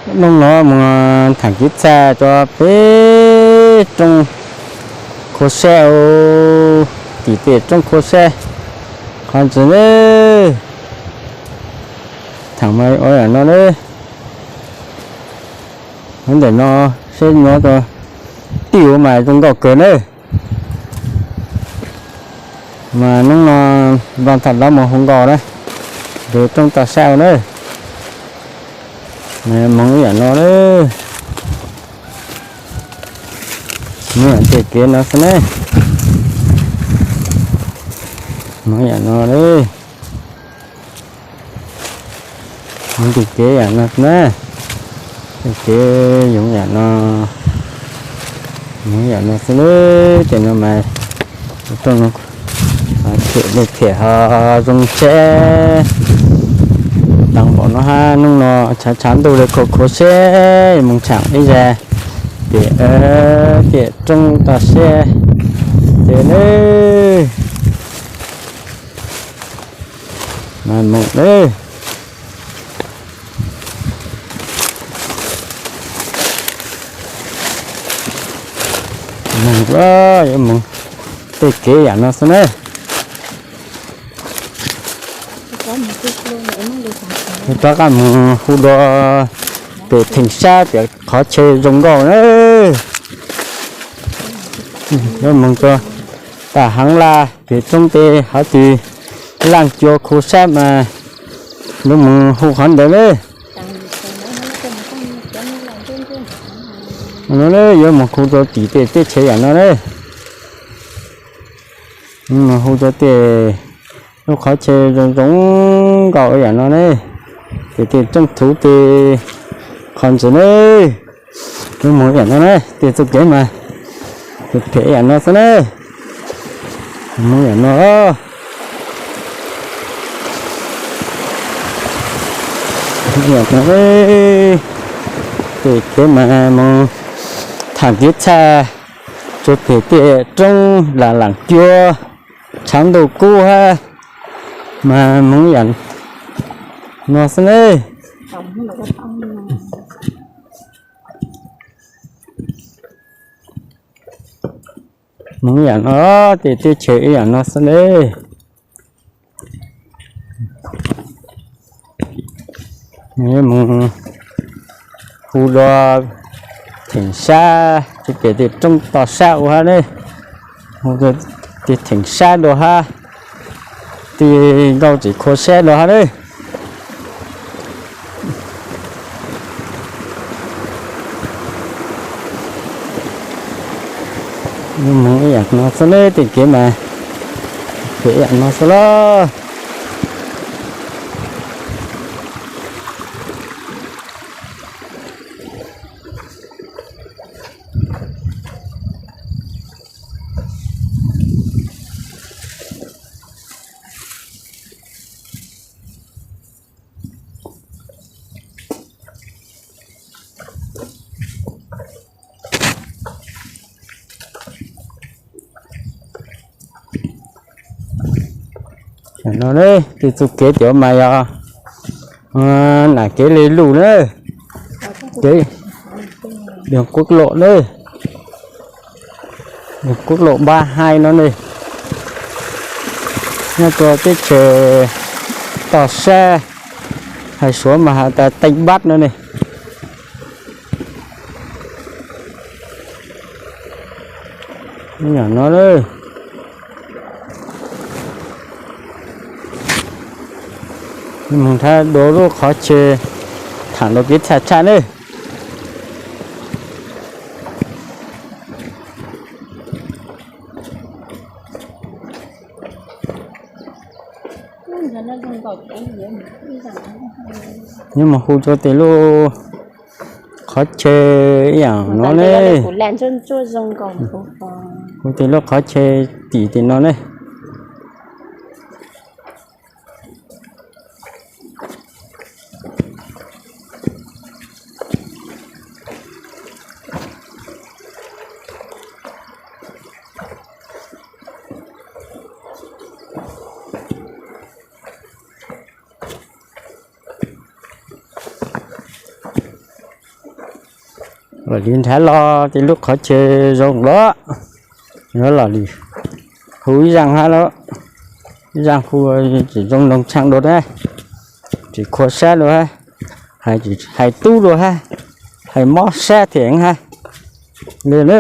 Hnub no mus tham kev txhaj rau pem roob Khua Sab, tim tej roob Khua Sab qhov ntsis na. Tham mas ua yam no na. Ntawm no seb no tij ua mas zoo nkauj kawg na. Mas hnub no npaj thaj dab mus hu nkauj na, pem roob toj sab ua na. Moog ib yam no na. Moog yam tej kev no xwb na. Moog yam no na. Moog tej kev yam no xwb na. Tej kev yoov yam no. Moog yam no xwb na. Tej no mas roob no, phem li phem ho zoo tsheb. Tau npaum no hab, hnub no tshav tshav ntuj li khua khua seb moog tshaam ib zag pem tej roob toj sab ces na. Mas moog na. Moog, yuav moog tej kev yam no xwb na. Rov qab moog hu dua pem theem sab pem qhov chaw zoo nkauj na. Yuav moog rua taag Haav Laj pem roob tej hov twg, Laaj Cua, Khua Sab mas yuav moog hu qhov ntawd na. No yuav moog hu rua tim tej teb chaws yam no na. Moog hu rua tej lub qhov chaw zoo zoo nkauj yam no ne, ces tej roob thuv tej qhov ntsis ne, lub moog yam no ne, tej txuj kev mas phem yam no xwb ne, moog yam no. Tej kev mas moog thaam kev txhaj rua pem tej roob Laaj Cua, tshav ntuj kub hab mas moog yam no xwb ne. Moog yam no, tej teb chaws ib yam no xwb ne. Moog hu dua theem sab, tej pem tej roob toj sab ua hab ne, hu tej theem sab dua hab, tej nkauj tseem khua sab dua hab ne. Moog ib yam no xwb ne, tej kev mas phem ib yam no xwb lauj. No ne, tej txuj kev cov mas yog nam kev le luj na, kev đường quốc lộ ne, đường quốc lộ ba hai no ne, nyob rua teb chaws toj sab, hais Suav mas has tas Tây Bắc no ne. Yam no, moog thaab dua lub qhov chaw thaam dua kev txhaj tshaj ne. Yuav moog hu rua tej lub qhov chaw ib yam no ne, hu tej lub qhov chaw tim tej no ne. Lam li nrhav los tej lub qhov chaw zoo los, yuav los li hu ib zaaj hab los, ib zaaj hu tsis zoo noog tshaaj dua hab, tsis khua sab dua hab, hais tub dua hab, hais mob sab thiab hab li na.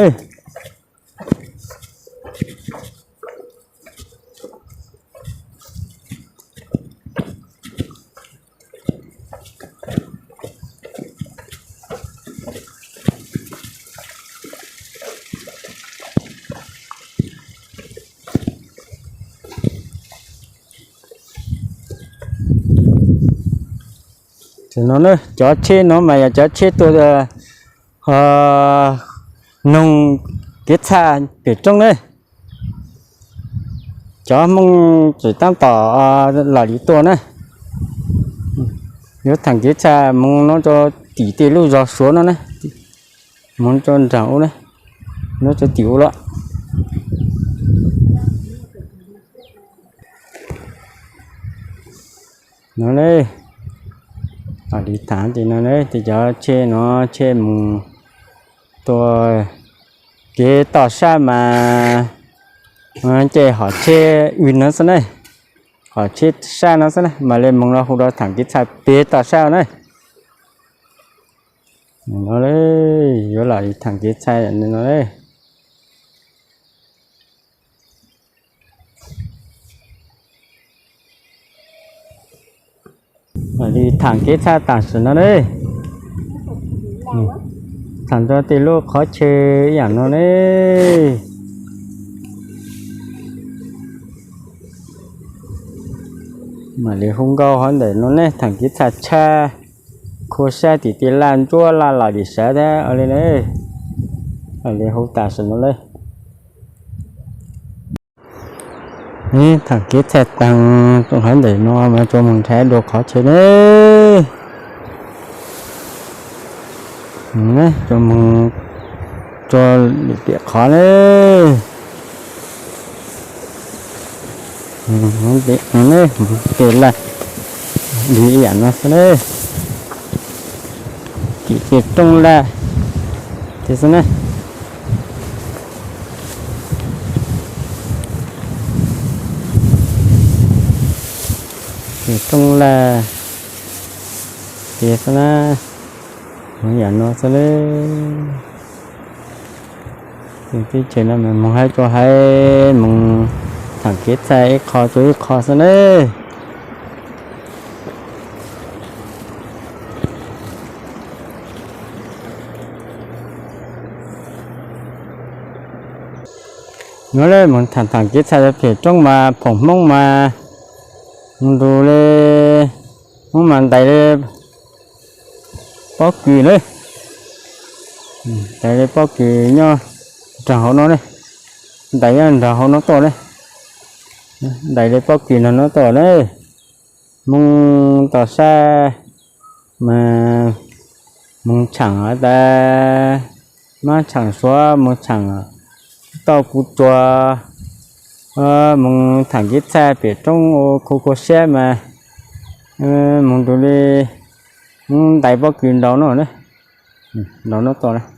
No na, cov tsheb no mas yog cov tsheb tuaj noog kev txhaj pem roob na. Cov Hmoob tseem taab tom los li tuaj na, yuav thaam kev txhaj moog no rua tim tej lub zog Suav no na, moog rua nraag ub na, no rua tim ub los. No na, li thaam no na, tej cov tsheb no tsheb moog tuaj kev toj sab mas ces hom tsheb wb no xwb na, hom tsheb sab no xwb na, mas li moog los hu rua thaam kev txhaj pem toj sab na. No, yuav los thaam kev txhaj no. Li thaam kev txhaj taam sim no na, thaam rua tej lub qhov chaw ib yaam no na. Mam li hu nkauj hov ntawm no ne, thaam kev txhaj tshab, khua sab tim tej laj ntsuab laj los dim sawv thiab li na. Mam li hu taam sim no na. Thaam kev txhaj taag hov ntawm no mas tsuas moog nrhav dua qhov chaw na. Tsuas moog rua tim qhov na. Tej laj li ib yaam no xwb na, tim tej rooj laj tej xwb na. Tej rooj laj tej xwb na, yaam no xwb na. Teb chaws no moog hab rua hab moog thaam kev txhaj ib qho rua ib qho xwb na. Nov le moog thaam thaam kev txhaj pem roob mas phoom Hmoob mas moog nrug le Hmoob mas ntais le pob kws na, ntais le pob kws nyob nraag hauv no ne, ntais nyob nraag hauv no tuaj ne, ntais le pob kws nraag no tuaj na. Moog tom sab mas moog tshaam tas, mab tshaam Suav, moog tshaam tauj kuv tsuas, moog thaam kev txhaj pem roob ua khua khua sab mas moog nrug le, moog ntais pob kws nraag no, nraag no tuaj.